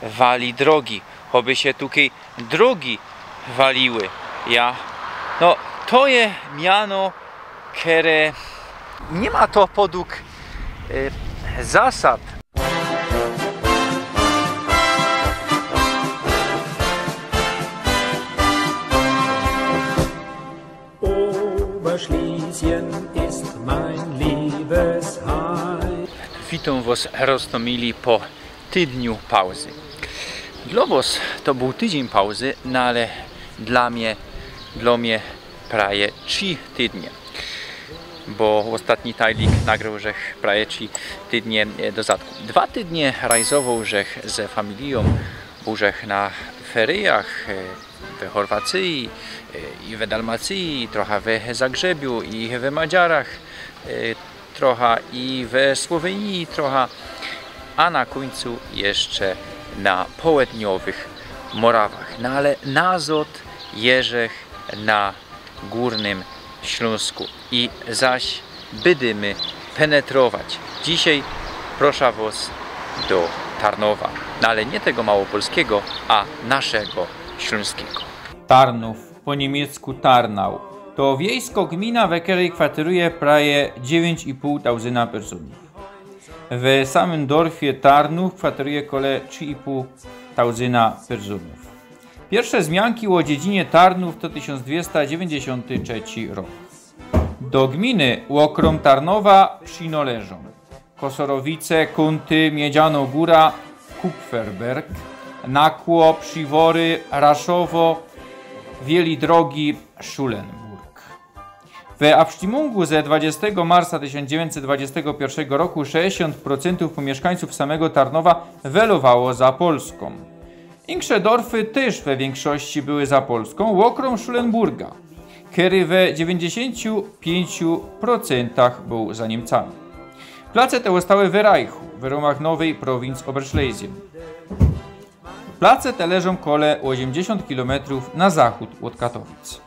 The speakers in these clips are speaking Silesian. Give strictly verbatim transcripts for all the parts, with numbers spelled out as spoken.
wali drogi, choby sie tukej drogi waliły. Ja, no, to je miano, kere niy ma to podug, e, zasad. Oberschlesien ist mein Liebesheim. Witōm wos, roztōmili, po tydniu pauzy. Dlŏ wos to bōł tydziyń pauzy, no ale dlŏ mie, dlŏ mie prawie trzi tydnie. Bo ôstatni tajlik nagroł żech prawie trzi tydnie, e, do zadku. Dwa tydnie rajzowoł żech ze familijōm, bōł żech na feryjach, e, we Chorwacyji, e, i we Dalmacyji, trocha we Zagrzebiu, i we Madziarach, e, trocha i we Słowyniji, trocha, a na kōńcu jeszcze na połedniowych Morawach. No ale nazŏd jeżech na Gōrnym Ślōnsku i zaś bydymy penetrować. Dzisiej prosza wos do Tarnowa, no ale niy tego małopolskigo, a naszego ślōnskigo. Tarnōw, po niymiecku Tarnau, to wiejsko gmina, we kerej kwateruje prawie dziewiyńć i pōł tauzyna personōw. We samym dorfie Tarnōw kwateruje kole trzi i pōł tauzyna personōw. Piyrwsze zmianki ô dziedzinie Tarnōw to tysiōnc dwiesta dziewiyńćdziesiōnty trzecy rok. Do gminy ôkrōm Tarnowa przinŏleżōm Kosorowice, Kōnty, Miedzianŏ Gōra, Kupferberg, Nakło, Prziwory, Raszowo, Wieli Drogi, Szulenburg. We abstimmōngu ze dwudziestego marca tysiōnc dziewiyńćset dwudziestego piyrwszego roku sześćdziesiōnt procyntōw pōmiyszkańcōw samego Tarnowa welowało za Polskōm. Insze dorfy tyż we wiynkszości były za Polskōm, ôkrōm Szulenburga, kery we dziewiyńćdziesiōntu piyńciu procyntach bōł za Niymcami. Place te ôstały we Rajchu, we rōmach nowyj prowincji Oberschlesien. Place te leżōm kole ôziymdziesiōnt kilometrōw na zachōd ôd Katowic.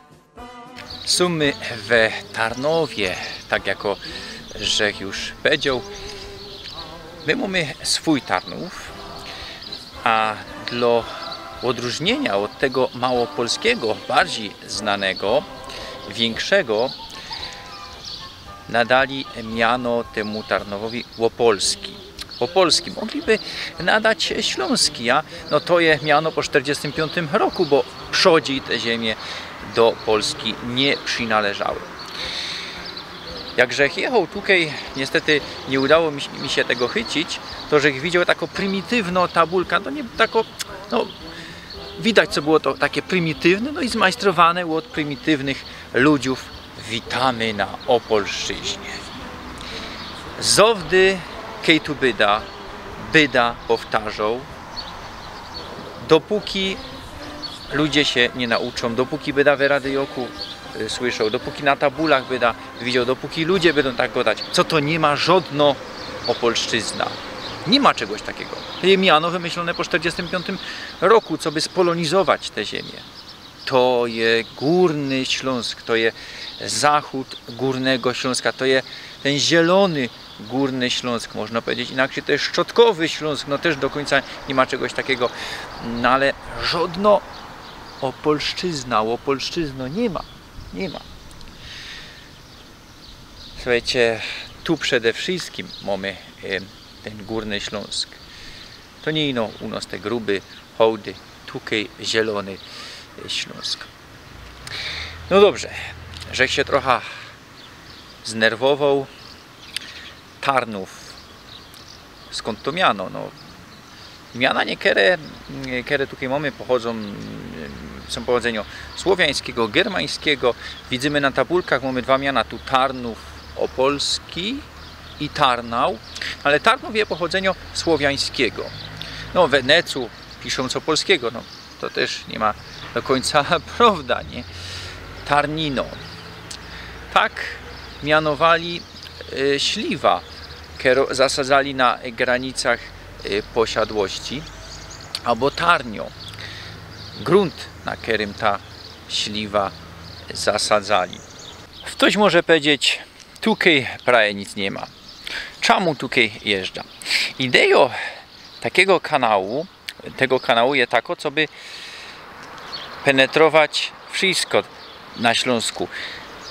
Sōm my we Tarnowie, tak jako żech już pedzioł. My mōmy swōj Tarnōw, a dlŏ ôdrōżniynia ôd tego małopolskigo, bardzij znanego, wiynkszego, nadali miano tymu Tarnowowi Ôpolski. Ôpolski. Mogliby nadać Ślōnski, a no to je miano po sztyrdziestym piōntym roku, bo przodzij te ziymie do Polski niy przinŏleżały. Jak żech jechoł tukej, niystety niy udało mi, mi sie tego chycić, to żech widzioł tako primitywnŏ tabulka, no niy tako, no widać, co było to take primitywne, no i zmajstrowane ôd primitywnōw ludziōw. Witamy na Ôpolszczyźnie. Zŏwdy, kej tu byda, byda powtarzoł, dopōki ludzie sie niy nauczōm, dopōki byda we radioku, y, słyszoł, dopōki na tabulach byda widzioł, dopōki ludzie bydōm tak gŏdać, co to niy ma żŏdnŏ ôpolszczyzna. Niy ma czegoś takigo. To je miano wymyślōne po sztyrdziestym piōntym roku, coby spolōnizować te ziymie. To je Gōrny Ślōnsk, to je zachōd Gōrnego Ślōnska, to je tyn zielōny Gōrny Ślōnsk, można pedzieć inaczyj, to je Szczotkowy Ślōnsk, no tyż do kōńca niy ma czegoś takigo, no ale żŏdnŏ ôpolszczyzna, ôpolszczyzno niy ma, niy ma. Suchejcie, tu przede wszyskim mōmy, y, tyn Gōrny Ślōnsk. To niy ino u nŏs te gruby, hołdy, tukej zielōny, y, Ślōnsk. No dobrze, żech sie trocha znerwowoł. Tarnōw. Skōnd to miano? No, miana niekere, niekere tukej mōmy pochodzōm, sōm pochodzynio słowiańskigo, germańskigo. Widzymy na tabulkach, mōmy dwa miana, tu Tarnōw Ôpolski i Tarnau, ale Tarnōw je pochodzynio słowiańskigo. No, we necu piszōm co polskigo, no, to tyż niy ma do kōńca prŏwda, niy? Tarnino. Tak mianowali, y, śliwa, kerõ zasadzali na granicach, y, posiadłości, abo tarnio. Grunt, na kerym ta śliwa zasadzali. Ftoś może pedzieć, tukej prawie nic niy ma. Czamu tukej jeżdżã? Idejŏ takigo kanału tego kanału je tako, coby penetrować wszystko na Ślōnsku.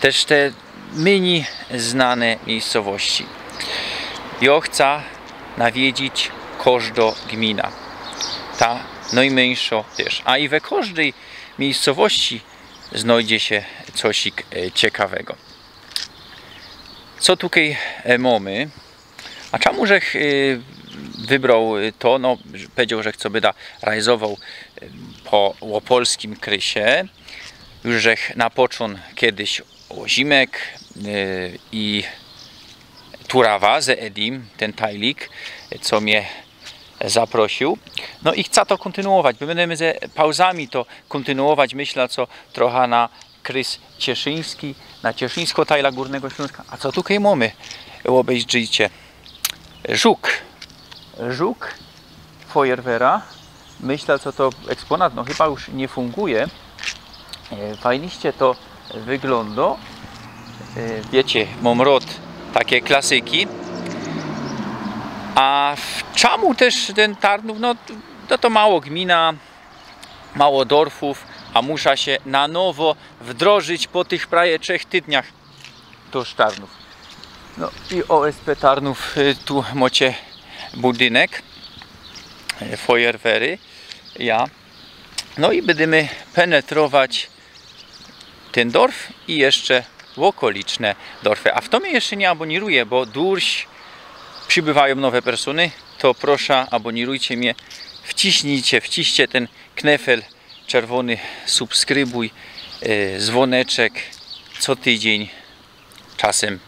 Tyż te mni znane miejscowości. Jŏ chca nawiedzić kożdŏ gmina. Ta nojmyńszŏ tyż. A i we kożdyj miejscowości znojdzie sie cosik, e, ciekawego. Co tukej, e, mōmy? A czamu żech, e, wybroł, e, to? No, powiedzioł, żech co byda rajzowoł, e, po ôpolskim krysie. Już żech napoczōn kejś ôzimek, e, i Turawa ze Edim, tyn tajlik, co mie zaprosiył. No i chca to kōntynuować, bo bydymy ze pauzami to kōntynuować, myśla, co trocha na krys cieszyński, na cieszyńsko tajla Gōrnego Ślōnska. A co tukej mōmy? Ôbejrzyjcie. Żuk. Żuk Feuerwehra. Myśla, co to eksponat, no chyba już niy funguje. E, fajniście to wyglōndo. E, wiycie, mōm rŏd take klasyki. A w, czamu tyż tyn Tarnów? No, no to mało gmina, mało dorfōw, a musza sie na nowo wdrożyć po tych prawie trzech tydniach do Tarnów. No i O S P Tarnów, y, tu mocie budynek, y, Feuerwehry, ja. No i bydymy penetrować tyn dorf i jeszcze ôkoliczne dorfy. A fto mie jeszcze niy aboniruje, bo durś przibywajōm nowe persōny, to prosza, abonirujcie mie, wciśnijcie, wciśnijcie tyn knefel czerwōny, subskrybuj, e, zwōneczek co tydziyń, czasym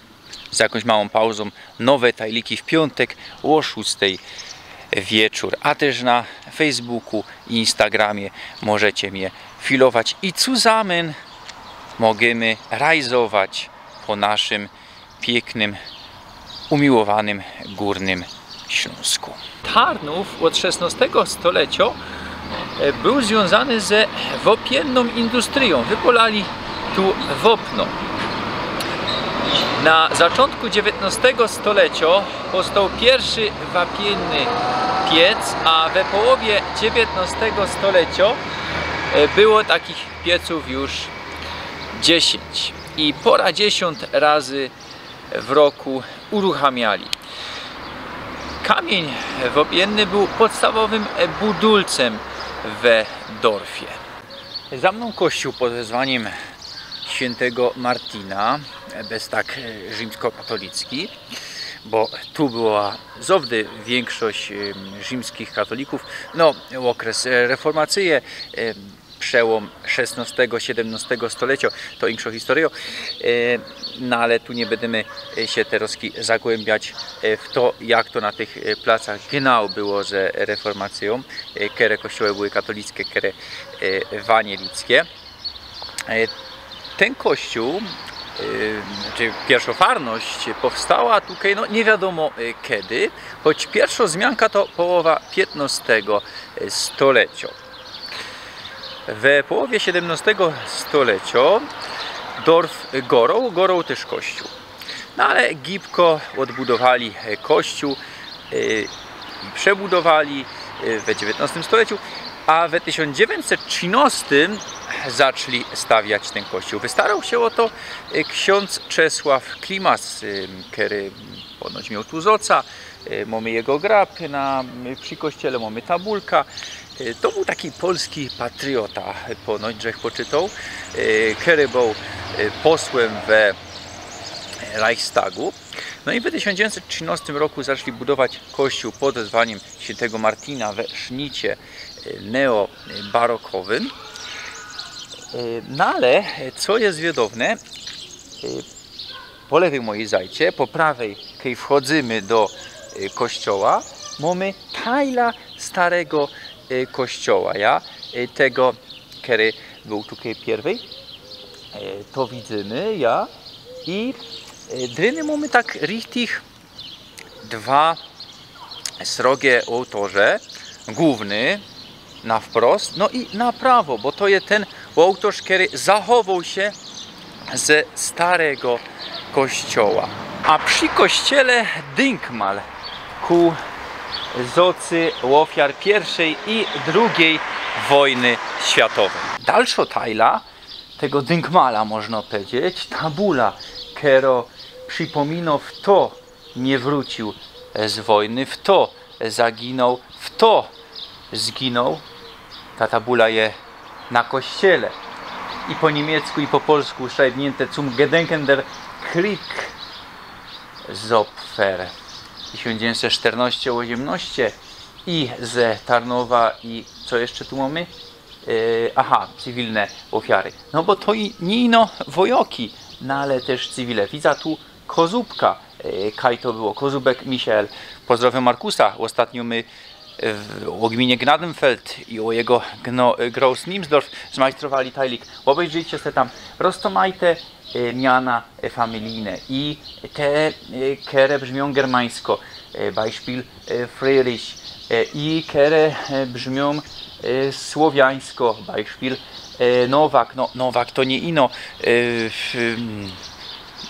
z jakōńś małōm pauzōm, nowe tajliki w piōntek ô szōstej wieczōr. A tyż na Facebooku i Instagramie możecie mie filować i cuzamyn możymy rajzować po naszym piyknym, umiłowanym Gōrnym Ślōnsku. Tarnów ôd szesnostego stoleciŏ, e, bōł zwiōnzany ze wopiynnōm industryjōm. Wypolali tu wopno. Na zaczōntku dziewiyntostego stoleciŏ powstoł piyrszy wapiyny piec, a we połowie dziewiyntostego stoleciŏ, e, było takich piecōw już dziesiyńć. I pora dziesiyńć razy w roku uruchamiali. Kamiyń wopiyny bōł podstawowym budulcym we dorfie. Za mnōm kościōł pod wezwaniym świyntego Martina, bez tak, e, rzimskokatolicki, bo tu była zŏwdy wiynkszość, e, rzimskich katolików. No, ôkres, e, reformacyje, e, przełōm szesnostego, siedymnostego stoleciŏ, to inkszŏ historyjŏ. E, no ale tu niy bydymy, e, sie terŏzki zagłymbiać, e, w to, jak to na tych, e, placach genau było ze reformacyjōm, e, kere kościoły były katolickije, kere, e, ewanielickie. E, tyn kościōł, e, znaczy piyrszŏ farność powstała tukej, no, niy wiadōmo, e, kedy, choć piyrszŏ zmianka to połowa piyntostego, e, stoleciŏ. We połowie siedymnostego stoleciŏ dorf gōrōł, gōrōł tyż kościōł. No ale gibko ôdbudowali, e, kościōł, e, i przebudowali, e, we dziewiyntostym stoleciu, a we tysiōnc dziewiyńćset trzynostym zaczli stawiać tyn kościōł. Wystarŏł sie ô to, e, ksiōndz Czesław Klimas, e, kery ponoć mioł tu zŏca, e, mōmy jego grab na, e, przi kościele, mōmy tabulka. E, to bōł taki polski patriota, e, ponoć, żech poczytoł, e, kery bōł, e, posłym we Reichstagu. No i we tysiōnc dziewiyńćset trzynostym roku zaczli budować kościōł pod wezwaniym świyntego Martina we sznycie, e, neobarokowym. E, no ale, e, co je wiadōmne, e, po lewyj mojij zajcie, po prawyj, kej wchodzymy do, e, kościoła, mōmy tajla starego, e, kościoła, ja, e, tego, kery bōł tukej piyrwyj. E, to widzymy, ja. I, e, dryny mōmy tak richtig dwa srogie ôłtŏrze, głōwny na wprost, no i na prawo, bo to je tyn ôłtŏrz, kery zachowoł sie ze starego kościoła. A przi kościele dynkmal ku, z ôcy ôfiar piyrwszyj i drugij wojny światowyj. Dalszŏ tajla tego dynkmala, możno pedzieć, tabula, kerŏ przipōmino, fto niy wrōciōł z wojny, fto zaginoł, fto zginoł. Ta tabula je na kościele. I po niymiecku, i po polsku szrajbniynte „Zum Gedenken der Kriegsopfer”. Tysiōnc dziewiyńćset sztyrnŏście ôziymnŏście i z Tarnowa, i co jeszcze tu mōmy? E, aha, cywilne ôfiary. No bo to i, niy ino wojoki, no ale tyż cywile. Widza tu Kozubka, e, kaj to było. Kozubek Michael. Pozdrowiōm Markusa. Ôstatnio my, e, w, ô gminie Gnadenfeld i ô jego gno-, e, Groß Niemsdorf zmajstrowali tajlik. Ôbejrzyjcie se tam roztōmajte, e, miana, e, familijne i te, e, kere brzmiōm germańsko, e, Beispiel, e, Friedrich, e, i kere, e, brzmiōm, e, słowiańsko, Beispiel, e, Nowak. No, Nowak to niy ino, e, w, mm,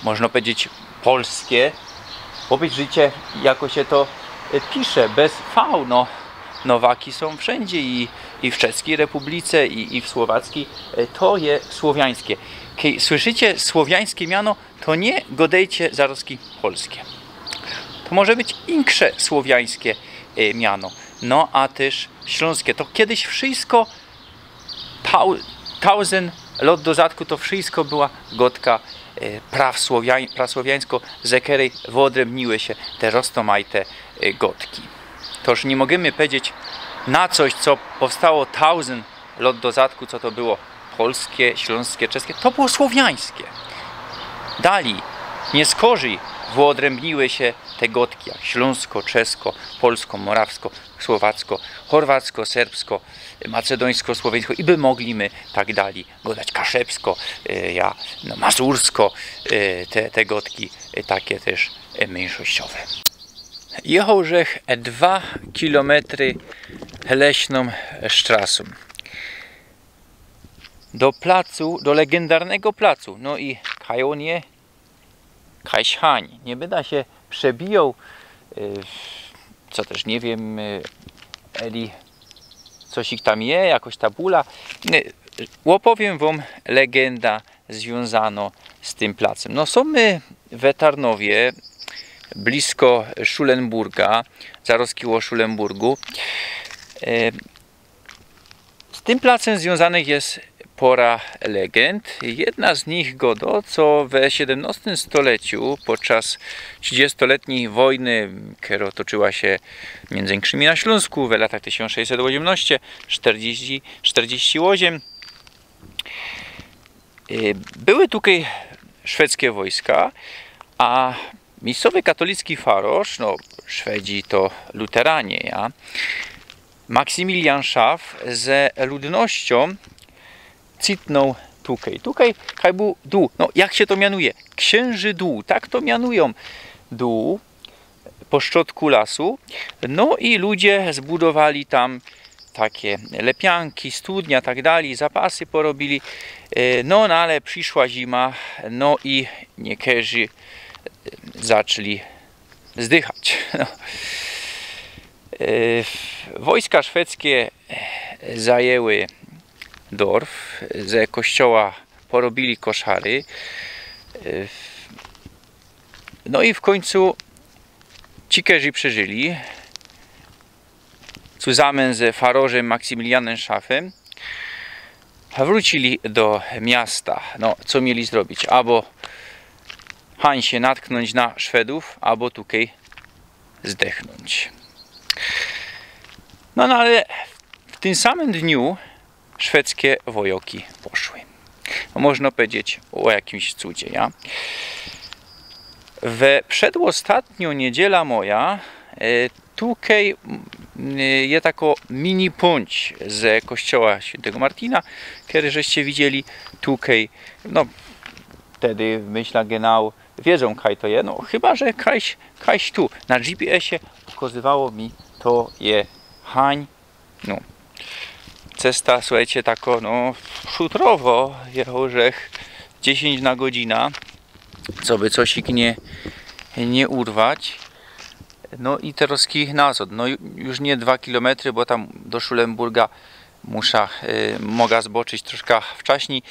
możno pedzieć polskie. Ôbejrzyjcie, jako sie to, e, pisze, bez V, no. Nowaki sōm wszyndzie i, i w Czeskij Republice, i, i w Słowackij. E, to je słowiańskie. Kej słyszycie słowiańske miano, to niy godejcie zarŏzki polskie. To może być inksze słowiańske, e, miano. No, a tyż ślōnskie. To kedyś wszysko, tau-, tauzynd lŏt do zadku, to wszysko była godka, e, prawsłowiań-, prasłowiańsko, ze kerej wyodrymiły sie te roztōmajte, e, godki. Toż niy możymy pedzieć na coś, co powstało tauzynd lŏt do zadku, co to było polskie, ślōnskie, czeskie. To było słowiańskie. Dalij, niyskorzij wyodrymiły sie te godki, jak ślōnsko, czesko, polsko, morawsko, słowacko, chorwacko, serbsko, macedōńsko, słowiańsko i by mogli my tak dalij godać, kaszebsko, e, ja, no, mazursko, e, te, te godki, e, take tyż, e, myńszościowe. Jechoł żech dwa kilometry leśnōm sztrasōm. Do placu, do legendarnego placu. No i kaj ôn je? Kajś hań. Niy byda sie przebijoł, y, co tyż niy wiym, y, eli coś ich tam je, jakoś tabula. Y, ôpowiym wōm legenda zwiōnzano z tym placym. No, sōm my we Tarnowie, blisko Szulenburga, zarŏzki ô Szulenburgu. E, z tym placym zwiōnzanych je pora legend. Jedna z nich godŏ, co we siedymnŏstym stoleciu, podczas trzidziestoletnij wojny, kerŏ toczyła sie miyndzy inkszymi na Ślōnsku we latach tysiōnc sześćset ôziymnŏście, sztyrdziści, sztyrdziści ôziym, Y, były tukej szwedzkie wojska, a miyjscowy katolicki farŏrz, no, Szwedzi to luteranie, ja, Maksymilian Szaw ze ludnościōm cytnōł tukej. Tukej kaj bōł dōł, no, jak sie to mianuje? Ksiynży dōł, tak to mianujōm. Dōł po strzodku lasu. No i ludzie zbudowali tam take lepianki, studnia, tak dalij, zapasy porobiyli. E, no, no ale prziszła zima, no i niykerzy, e, zaczli zdychać. No. E, wojska szwedzkie zajęły dorf, ze kościoła porobiyli koszary. E, no i w kōńcu ci, kerzy przeżyli, zusammen ze farŏrzym Maksymilianym Szafym, wrōciyli do miasta. No, co mieli zrobić? Abo hań sie natknōńć na Szwedōw, abo tukej zdechnōńć. No, no ale w tym samym dniu szwedzkie wojoki poszły. No, możno pedzieć ô jakimś cudzie, ja? We przedostatniŏ niydziela moja, e, tukej, mm, je tako mini pōńć ze kościoła świyntego Martina, kery żeście widzieli tukej, no, tedy, myśla, genau wiedzōm, kaj to je, no, chyba że kajś, kajś tu, na G P S-ie pokazywało mi, to je hań, no. Cesta, suchejcie, tako, no, szutrowo, jechoł żech dziesiyńć na godzina, coby coś ich niy, niy urwać. No i terŏz kij nazŏd. No ju-, już niy dwa kilometry, bo tam do Szulenburga musza, y, moga zboczyć troszka wczaśnij.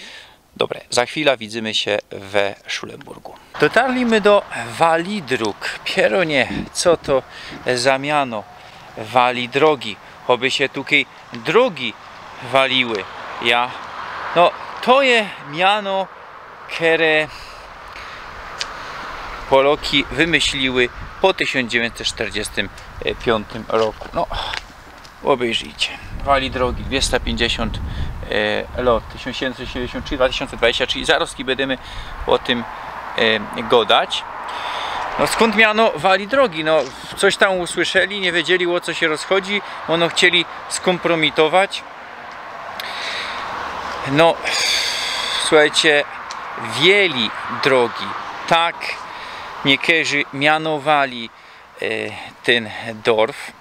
Dobre, za chwila widzymy sie we Szulenburgu. Dotarli my do Walidrōg. Pierōnie, co to za miano? Walidrogi. Choby sie tukej drogi waliły. Ja. No, to je miano, kere Poloki wymyśliły po tysiōnc dziewiyńćset sztyrdziestym piōntym roku. No, ôbejrzyjcie. Walidrogi dwiesta piyńćdziesiōnt, e, lot, tysiōnc siedymset siedymdziesiōnt trzi, dwa tysiōnce dwadzieścia trzi. Zarŏz bydymy ô tym, e, godać. No, skōnd miano Walidrogi? No, coś tam usłyszeli, niy wiedzieli, ô co sie rozchodzi, ôno chcieli skōmpromitować. No, słuchejcie, Wieli Drogi. Tak niykerzy mianowali, e, tyn dorf.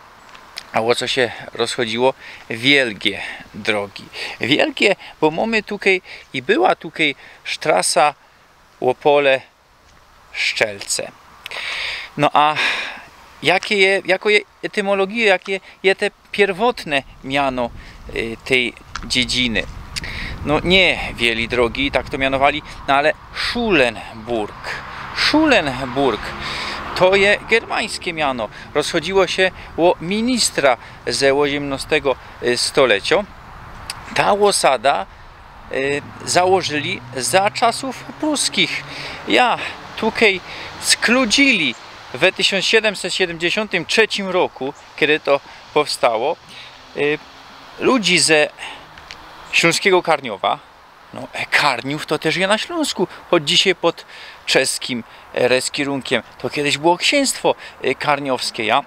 A ô co sie rozchodziło? Wielgie Drogi. Wielgie, bo mōmy tukej i była tukej sztrasa Ôpole Szczelce. No a jakie je, jako je etymologije, jakie je te piyrwotne miano, y, tyj dziedziny? No niy Wieli Drogi, tak to mianowali, no ale Schulenburg. Schulenburg to je germańskie miano. Rozchodziło sie ô ministra ze ôziymnŏstego, y, stolecio. Ta ôsada, y, założyli za czasōw pruskich. Ja, tukej skludzili we tysiōnc siedymset siedymdziesiōntym trzecim roku, kedy to powstało, y, ludzi ze ślōnskigo Karniowa. No, e, Karniōw to tyż je na Ślōnsku, choć dzisiej pod czeskim, e, reskierunkiym. To kejś było ksiynstwo, e, karniowskie, ja.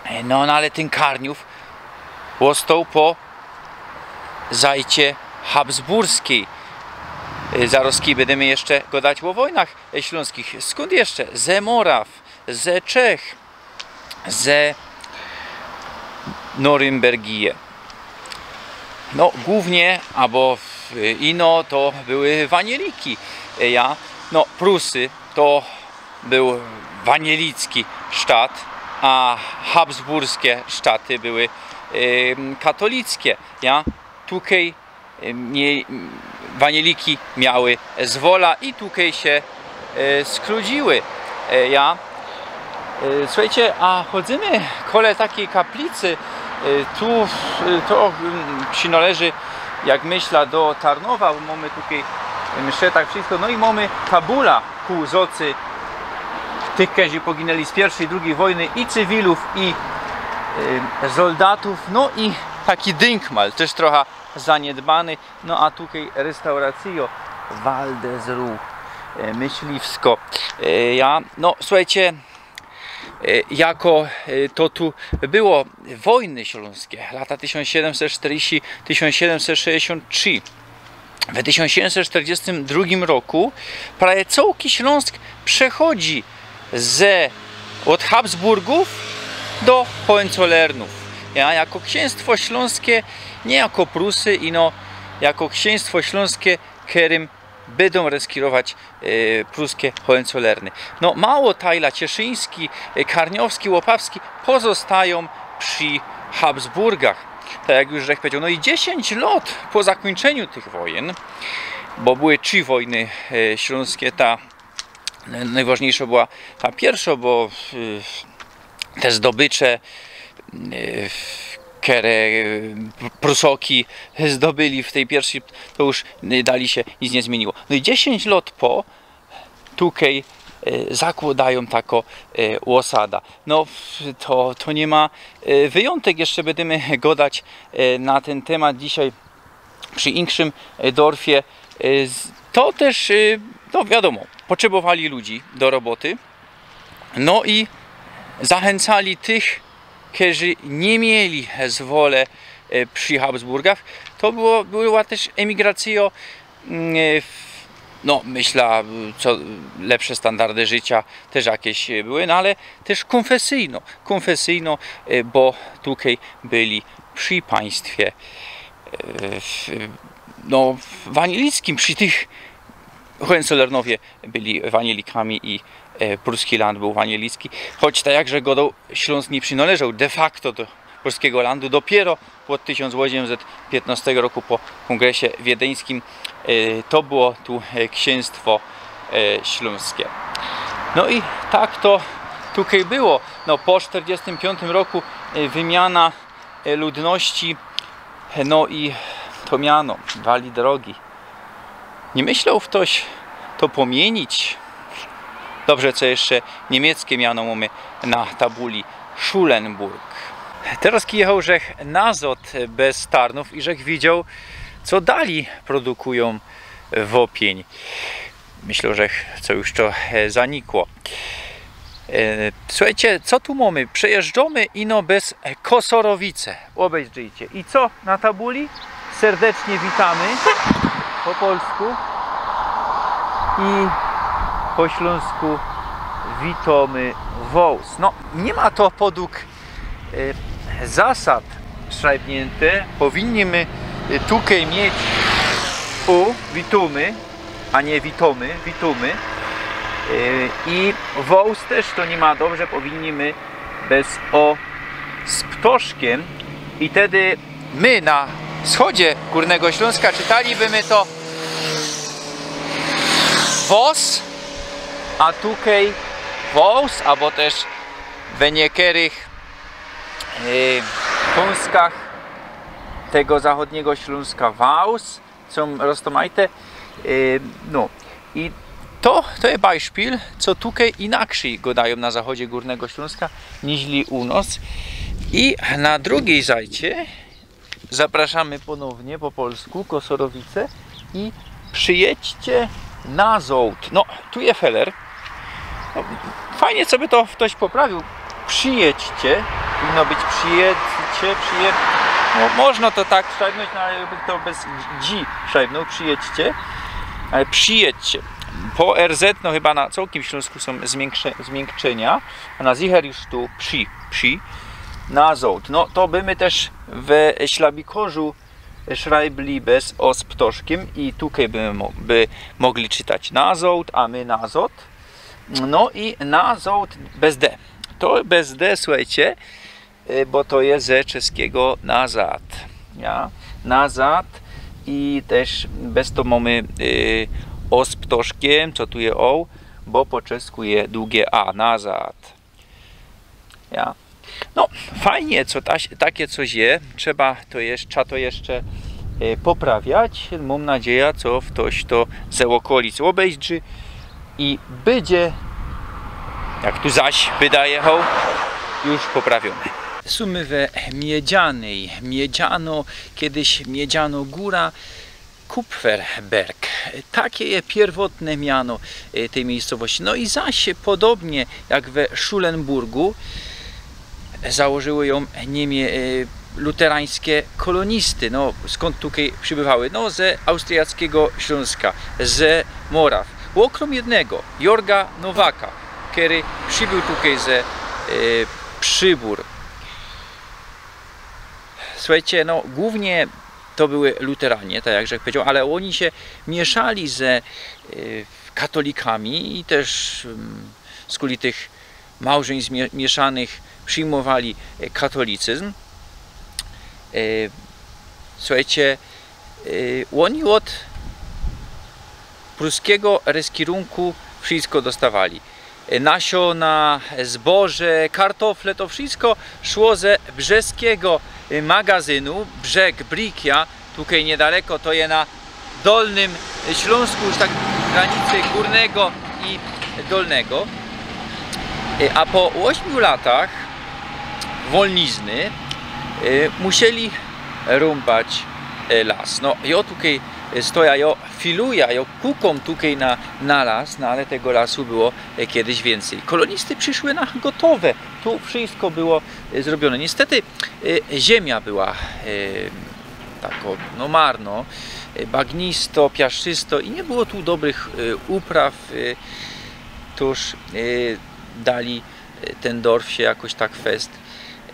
E, no, no, ale tyn Karniōw ôstoł po zajcie habsburskij. E, zarŏz kij bydymy jeszcze godać ô wojnach, e, ślōnskich. Skōnd jeszcze? Ze Moraw, ze Czech, ze Norymbergije. No, głōwnie, abo w-, ino to były wanieliki, e, ja. No, Prusy to bōł wanielicki sztat, a habsburske sztaty były, em, katolickie, ja. Tukej, em, mie-, wanieliki miały zwola i tukej sie, e, skludziły, e, ja. E, słuchejcie, a chodzymy kole takij kaplicy, e, tu, e, to, mm, przinŏleży, jak myśla, do Tarnowa, bo mōmy tukej msze, tak wszystko, no i mōmy tabula ku zŏcy tych, kerzy poginyli z piyrwszyj, drugij wojny, i cywilōw, i, e, soldatōw, no i taki dynkmal, tyż trocha zaniedbany, no a tukej restauracyjo Waldesruh, e, myśliwsko. E, ja, no, słuchejcie, e, jako, e, to tu było wojny ślōnskie, lata tysiōnc siedymset sztyrdziści, tysiōnc siedymset sześćdziesiōnt trzi. W tysiōnc siedymset sztyrdziestym drugim roku prawie cołki Ślōnsk przechodzi ze, ôd Habsburgōw do Hohenzollernōw. Ja, jako księstwo ślōnskie, niy jako Prusy, ino jako księstwo ślōnskie, kerym bydōm reskirować, e, pruske Hohenzollerny. No, Małotajla, Cieszyński, e, Karniowski, Łopawski pozostajōm przi Habsburgach. Tak jak już żech powiedzioł, no i dziesiyńć lŏt po zakōńczyniu tych wojyn, bo były trzi wojny, e, ślōnskie, ta, e, nojważniyjszŏ była ta piyrwszŏ, bo, e, te zdobycze, e, kere, e, Prusoki zdobyli w tyj piyrwszyj, to już, e, dalij sie nic niy zmiyniło. No i dziesiyńć lŏt po, tukej, e, zakłŏdajōm takŏ, e, ôsada. No, to, to niy ma, e, wyjōntek, jeszcze bydymy godać, e, na tyn tymat dzisiej przi inkszym, e, dorfie. E, z-, to tyż, e, no wiadōmo, potrzebowali ludzi do roboty. No i zachyncyli tych, kerzy niy mieli zwole, e, przi Habsburgach. To było, była tyż emigracyjŏ, mm, e, w-, no, myśla, co lepsze standardy życiŏ tyż jakeś, e, były, no ale tyż kōnfesyjnŏ, kōnfesyjnŏ, e, bo tukej byli przi państwie, e, w-, no, wanielickim, przi tych Hohenzollernŏwie byli wanielikami i, e, pruski land bōł anieliski, choć tak jak żech godoł, Ślōnsk niy przinŏleżoł de facto do pruskigo landu, dopiyro ôd tysiōnc ôziymset piytnŏstego roku po kōngresie wiedeńskim, e, to było tu, e, ksiynstwo, e, ślōnske. No i tak to tukej było. No, po sztyrdziestym piōntym roku, e, wymiana, e, ludności, no i to miano, wali drogi. Niy myśloł ftoś to pōmiynić? Dobrze, co jeszcze niymieckie miano mōmy na tabuli Schulenburg. Teroz kijochoł żech nazŏd bez Tarnōw i żech widzioł, co dali produkujōm w Ôpyń. Myślã, że co już to, e, zanikło. E, suchejcie, co tu mōmy? Przejeżdżōmy ino bez Kosorowice. Ôbejrzyjcie. I co na tabuli? Serdecznie witamy po polsku i po ślōnsku witōmy wōz. No, niy ma to podug, e, zasad szrajbniynte. Powinniśmy, e, tukej mieć u, witōmy, a niy witōmy, witōmy. E, i wōz tyż to niy ma dobrze, powinniśmy bez o z ptoszkiym. I tedy my na wschodzie Gōrnego Ślōnska czytalibymy to wōz, a tukej wōz, abo tyż we niykerych, e, kōnstkach tego zachodniego Ślōnska wōz, co roztōmajte, e, no. I to, to je bajszpil, co tukej inakszyj godajōm na zachodzie Gōrnego Ślōnska, niźli u nŏs. I na drugij zajcie zapraszamy pōnownie po polsku, Kosorowice i przyjedźcie na Zōłd. No, tu je feler. No, fajnie, co by to ftoś poprawiōł. Przyjedźcie. Powinno być przyjedźcie, przyjed-, no, można to tak szrajbnōńć, no, ale bych to bez dzi szrajbnōł. Przyjedźcie. Ale przyjedźcie. Po R Z, no, chyba na cołkim Ślōnsku sōm zmiynksze-, zmiynkczynia. A na zicher już tu przy, przy, na Zōłd. No, to by my tyż we Ślabikorzu szrajbli bez o z ptoszkiym i tukej by mo-, by mogli czytać na Zōłd, a my na Zōłd. No i na Zōłd bez D. To bez D, suchejcie, y, bo to je ze czeskigo nazad. Ja? Nazad i tyż bez to mōmy, y, o z ptoszkiym, co tu je o, bo po czesku je dugie A, nazad. Ja. No, fajnie, co ta-, takie coś je. Trzeba to jesz-, trzeba to jeszcze, e, poprawiać. Mōm nadzieja, co ftoś to ze ôkolic ôbejrzi i bydzie, jak tu zaś byda jechoł, już poprawiōny. Sōmy we Miedzianyj. Miedziano, kejsik Miedziano Gōra. Kupferberg. Takie je piyrwotne miano, e, tyj miyjscowości. No i zaś podobnie jak we Schulenburgu założyły jōm niemie-, e, luterańske kolonisty. No, skōnd tukej przibywały? No, ze austriackigo Ślōnska, ze Moraw. Ôkrōm jednego, Jorga Nowaka, kery przibōł tukej ze, e, Przybōr. Suchejcie, no, głōwnie to były luteranie, tak jak żech pedział, ale ôni sie miyszali ze, e, katolikami i tyż, mm, skuli tych małżyństw mie-, miyszanych przijmowali, e, katolicyzm. E, suchejcie, e, ôni ôd pruskigo reskirunku wszysko dostawali. Nasiōna, zboże, kartofle, to wszysko szło ze brzeskigo, y, magazynu, brzeg, Brikia, tukej niedaleko, to je na Dolnym Ślōnsku, już tak w granicy Gōrnego i Dolnego. Y, a po ôśmiu latach wolnizny, y, musieli rōmbać, y, las. No, jŏ tukej, y, stoja, jŏ filuja, jŏ kukōm tukej na, na las, no ale tego lasu było, e, kejsik wiyncyj. Kolonisty prziszły na gotowe. Tu wszysko było, e, zrobiōne. Niystety, e, ziymia była, e, tako, no, marno, e, bagnisto, piaszczysto i niy było tu dobrych, e, upraw, e, tōż, e, dali, e, tyn dorf sie jakoś tak fest,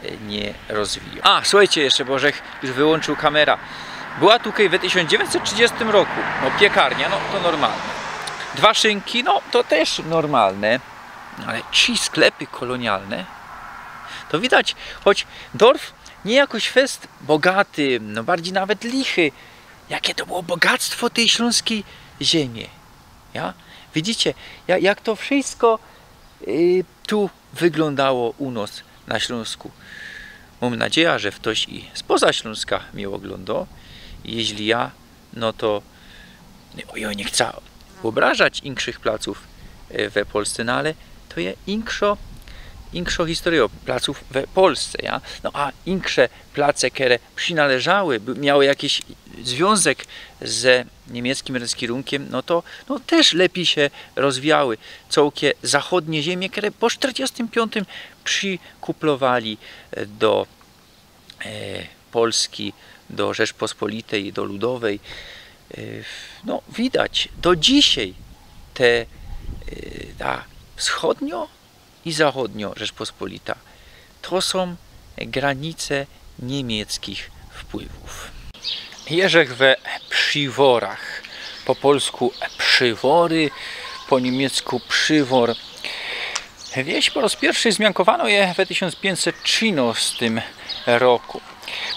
e, niy rozwijōł. A, suchejcie jeszcze, bo żech już wyłōnczōł kamera. Była tukej we tysiōnc dziewiyńćset trzidziestym roku, no, piekarnia, no, to normalne. Dwa szynki, no, to tyż normalne. Ale trzi sklepy kolonialne, to widać, choć dorf niy jakoś fest bogaty, no bardzij nawet lichy, jakie to było bogactwo tyj ślōnskij ziymie. Ja? Widzicie, ja-, jak to wszysko, y, tu wyglōndało u nos na Ślōnsku. Mōm nadzieja, że ftoś i spoza Ślōnska mie ôglōndo. Jeźli ja, no to, no, jŏ niy chcã ôbrażać inkszych placōw, e, we Polsce, no ale to je inkszo, inkszo historyjŏ placōw we Polsce, ja? No a inksze place, kere przinŏleżały, by-, miały jakiś zwiōnzek ze niymieckim rozkierunkiym, no to, no, tyż lepij sie rozwijały. Cołkie zachodnie ziymie, kere po sztyrdziestym piōntym przikuplowali, e, do, e, Polski, do Rzeczpospolitej, do Ludowej. E, no, widać do dzisiej te, e, ta wschodnio i zachodnio Rzeczpospolita. To sōm granice niymiecczich wpływōw. Jeżech we Prziworach, po polsku Prziwory, po niymiecku Przywor. Wieś po roz piyrszy zmiankowano je we tysiōnc piyńćset trzynŏstym roku.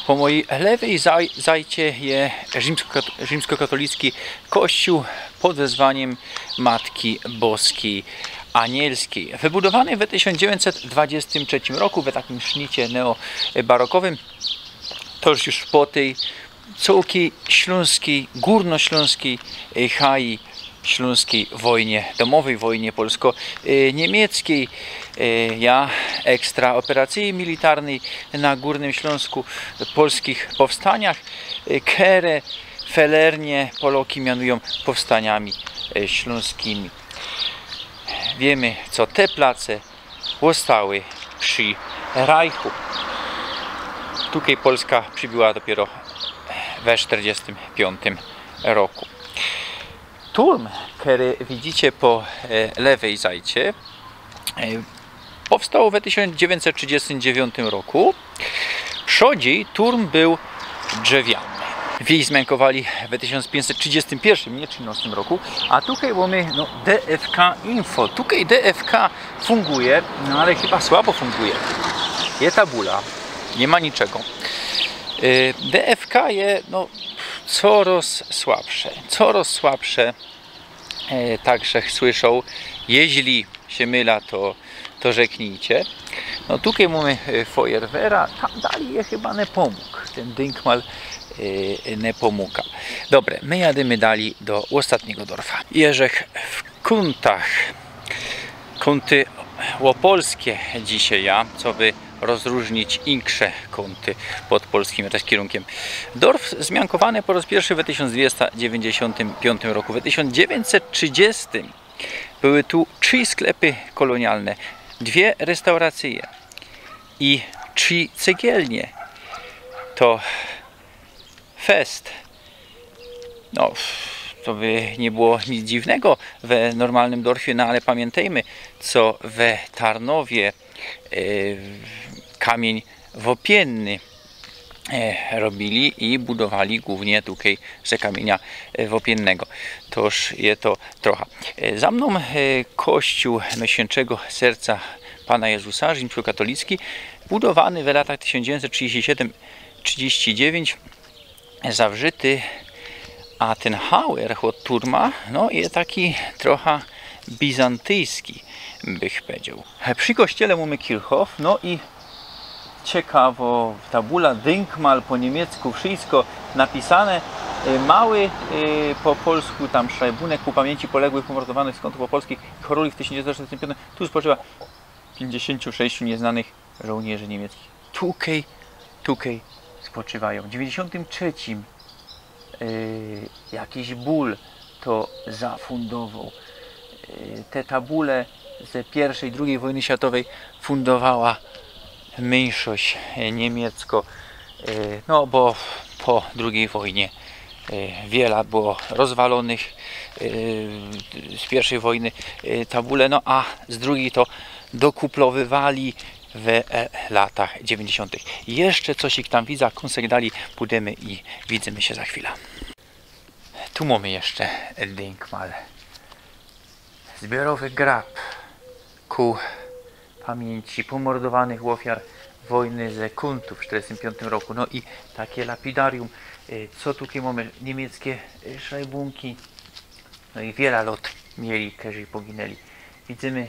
Po mojij lewyj zaj-, zajcie je rzimskokot-, rzimskokatolicki kościół pod wezwaniym Matki Boskij Anielskij. Wybudowany we tysiōnc dziewięćset dwadzieścia trzecim roku we takim sznicie neobarokowym, to już, już po tyj cołkij ślōnskij, gōrnoślōnskij, e, haji ślōnskij wojnie, domowyj wojnie polsko-, e, niymieckiej, e, ja, ekstra operacyji militarnyj na Gōrnym Ślōnsku, polskich powstaniach, e, kere felernie Poloki mianujōm powstaniami, e, ślōnskimi. Wiymy, co te place ôstały przi Rajchu. Tukej Polska przibyła dopiyro we sztyrdziestym piōntym roku. Turm, kery widzicie po, e, lewyj zajcie, e, powstoł we tysiōnc dziewięćset trzydziestym dziewiątym roku. Przodzij turm bōł drzewiany. Wieś zmiankowali we tysiōnc piyńćset trzidziestym piyrszym, niy trzynŏstym roku, a tukej mōmy, no, D F K info. Tukej D F K funguje, no ale chyba słabo funguje. Je tabula, niy ma niczego. Y, D F K je, no, coroz słabsze, coroz słabsze. E, tak żech słyszŏł. Jeźli sie mylã, to, to rzeknijcie. No, tukej mōmy, e, Feuerwehra, tam dalij je chyba Nepomuk. Tyn dynkmal, e, Nepomuka. Dobre, my jadymy dalij do ôstatnigo dorfa. Jeżech w Kōntach. Kōnty Opolskie dzisiej, ja, coby rozrōżnić inksze kōnty pod polskim rozkierunkiym. Dorf zmiankowany po roz piyrszy we tysiōnc dwiesta dziewięćdziesiōntym piōntym roku. We tysiōnc dziewięćset trzidziestym były tu trzi sklepy kolonialne, dwie restauracyje i trzi cegielnie. To fest. No, to by niy było nic dziwnego we normalnym dorfie, no ale pamiyntejmy, co we Tarnowie, e, kamiyń ôpienny, e, robiyli i budowali głōwnie tukej ze kamiynia, e, ôpiennego. Toż je to trocha. E, za mnōm, e, kościół Nojświyntszigo Serca Pana Jezusa, rzimskokatolicki, budowany w latach tysiōnc dziewięćset trzidziestym siedem, trzidziestym dziewięciu zawrzyty, a tyn hałer ôd turma, no, je taki trocha bizantyjski, bych powiedzioł. Przi kościele mōmy Kirchhof, no i ciekawo, tabula, Denkmal, po niymiecku wszysko napisane, y, mały, y, po polsku tam szajbunek ku pamiynci poległych, umordowanych z kōntów opolskich i choruli w tysiōnc dziewięćset sztyrdziestym piōntym. Tu spoczywa piyńćdziesiōntu sześciu niyznanych żołniyrzy niymiecczich. Tukej, tukej spoczywajōm. W dziewięćdziesiōntym trzecim, y, jakiś ból to zafundowoł. Y, te tabule ze piyrwszej, drugij wojny światowyj fundowała myńszość, y, niymieckŏ, y, no bo po drugij wojnie, y, wiela było rozwalonych, y, z piyrwszej wojny, y, tabule, no a z drugij to dokuplowywali we, e, latach dziewięćdziesiōntych. Jeszcze coś ich tam widzã, kōnsek dalij pōdymy i widzymy sie za chwila. Tu mōmy jeszcze Denkmal. Zbiorowy grab ku pamiynci pōmordowanych ôfiar wojny ze Kuntōw w sztyrdziestym piōntym roku. No i takie lapidarium, e, co tukej mōmy, niymieckie, e, szajbōnki. No i wiela lot mieli, kerzy poginęli. Widzymy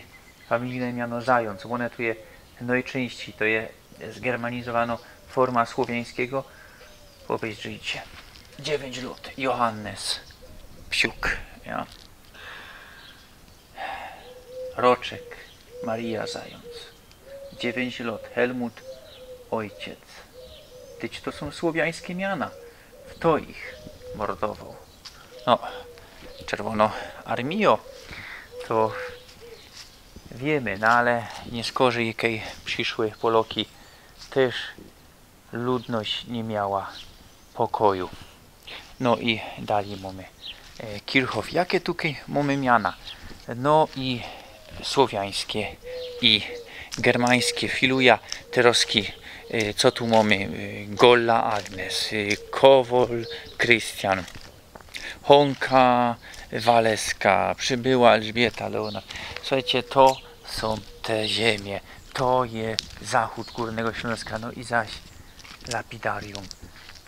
familijne miano Zając, ône tu je nojczyńścij, to je zgermanizowano forma słowiańskigo. Ôbezdrzijcie. Dziewiyńć lot, Johannes Psiuk, ja. Roczek, Maria Zając. Dziewiyńć lot, Helmut, ôjciec. Tyć to sōm słowiańske miana. Fto ich mordowoł? No, Czerwōno Armijo, to wiymy, no ale niyskorzij, kej prziszły Poloki, tyż ludność niy miała pokoju. No i dalij mōmy, e, Kirchhoff. Jake tukej mōmy miana? No i słowiańske i germańske. Filuja terŏzki, e, co tu mōmy? E, Golla Agnes, e, Kowol Krystian, Honka Waleska, Przybyła Elżbieta, Leonard. Słuchejcie, to sōm te ziymie. To je zachōd Gōrnego Ślōnska. No i zaś lapidarium.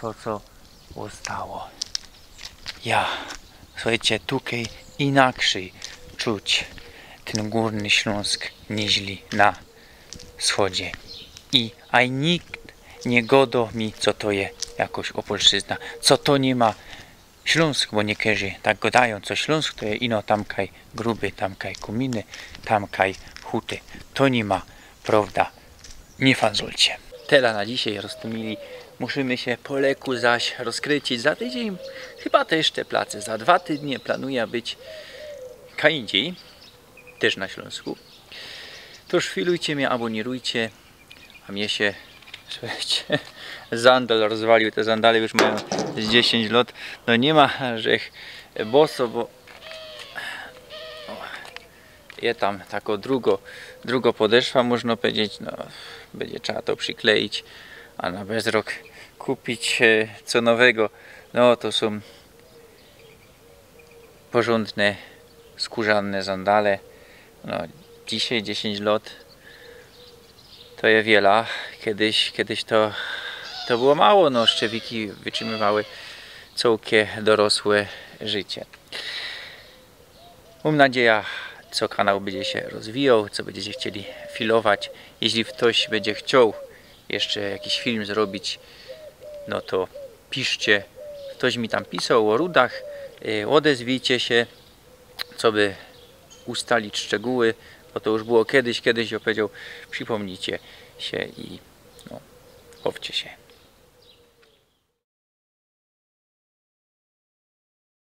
To, co ôstało. Ja, słuchejcie, tukej inakszyj czuć tyn Gōrny Ślōnsk niźli na wschodzie. I aj nikt niy godo mi, co to je jakoś ôpolszczyzna, co to niy ma Ślōnsk, bo niykerzy tak godajōm, co Ślōnsk to je ino tamkej Gruby, tamkej Kōminy, tamkej Huty. To niy ma, prŏwda, niy fanzolcie. Tela na dzisiej, roztōmili. Musimy sie po leku zaś rozkrycić. Za tydziyń chyba tyż te place. Za dwa tydnie planuja być kaj indzij, tyż na Ślōnsku. Tōż filujcie mie, abōnirujcie, a mie sie, słuchejcie, zandal rozwalił. Te zandale już majōm z dziesiyńć lot. No niy ma, żech boso, bo, ô, je tam tako drugo, drugo podeszwa, można pedzieć, no, bydzie trzeba to przikleić, a na bezrok kupić, e, co nowego. No, to sōm porzōndne, skōrzane zandale. No, dzisiej dziesiyńć lot to je wiela. Kejś, kejś to, to było mało, no, szczewiki wytrzimywały cołkie dorosłe życie. Mōm nadzieja, co kanał bydzie sie rozwijoł, co bydziecie chcieli filować. Jeźli ftoś bydzie chcioł jeszcze jakiś film zrobić, no to piszcie. Ftoś mi tam pisoł ô rudach, y, ôdezwijcie sie, coby ustalić szczegōły, bo to już było kejś, kejś jŏ pedzioł, przipōmnijcie sie i, no, bawcie sie.